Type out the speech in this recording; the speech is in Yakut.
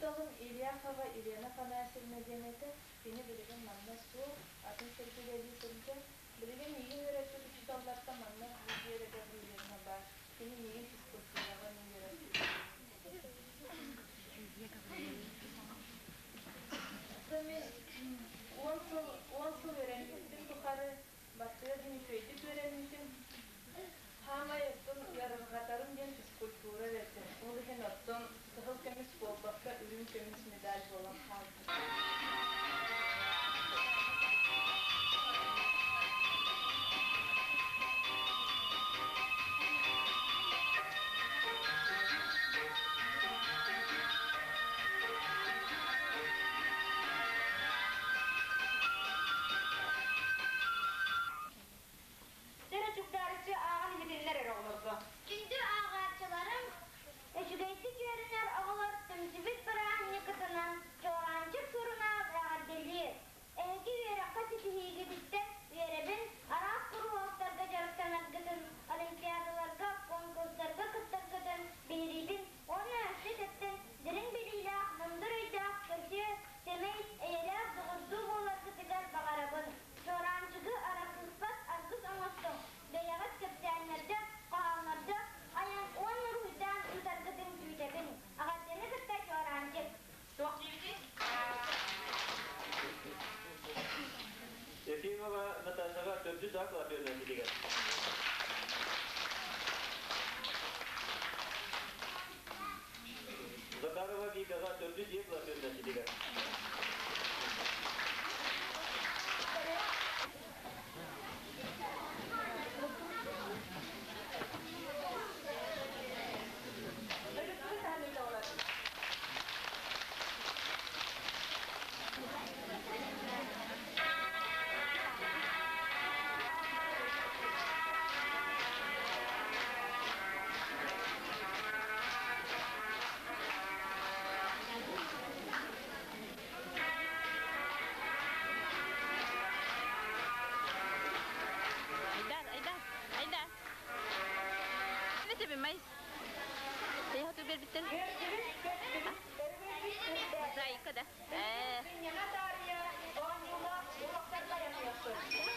Учууталым Ильяхова Елена Афанасьевна диэн этэ. Кини билигин манна суох, атын сиргэ үлэлии сылдьар. Билигин миигин үөрэппит учууталлартан манна Вера Гаврильевна баар. Кини миигин физкультураҕа эмиэ үөрэппит. Оттон мин 10 сыл үөрэммиппин тухары бастакы күн үчүгэйдик үөрэммитим. Хаамай оттон ыарырҕатарым диэн физкультура этэ. Ол иһин оттон кыһыл көмүс буолбакка үрүҥ көмүс медаль буолан хаалбыт. Дьэ чугдаарыччы ааҕан иһитиннэр эрэ оҕолорго. Күндү ааҕааччыларым, үчүгэйдик үөрэнэр оҕолор түмсүбүт бырааһынньыккытынан Чуораанчык сурунаал эҕэрдэлиир. Эһиги үөрэххэ ситиһиигититтэн үөрэбин, араас куруһуоктарга дьарыктанаргытын, олимпиадаларга, конкурстарга кыттаргытын биһириибин уонна өссө тэптэн дириҥ билиилээх, мындыр өйдөөх, көрсүө, сэмэй, эйэлээх доҕордуу буоларгытыгар баҕарабын. Чуораанчыгы арахсыспат аргыс оҥостуҥ, бэйэҕит кэпсээннэрдэ, хоһооннордо айан уонна уруһуйдаан ыытаргытын күүтэбин. Эҕэрдэни кытта Чуораанчык. Туох диибитий? Ефимова Наташаҕа төрдүс А кылаас үөрэнээччитигэр. Захарова Викаҕа төрдүс Е кылаас үөрэнээччитигэр. Айда, айда, айда. Ne mais? Te tu бербиттер. Мозаика да. Сынньана таарыйа оонньуулаах уруоктарга айанныахпыт.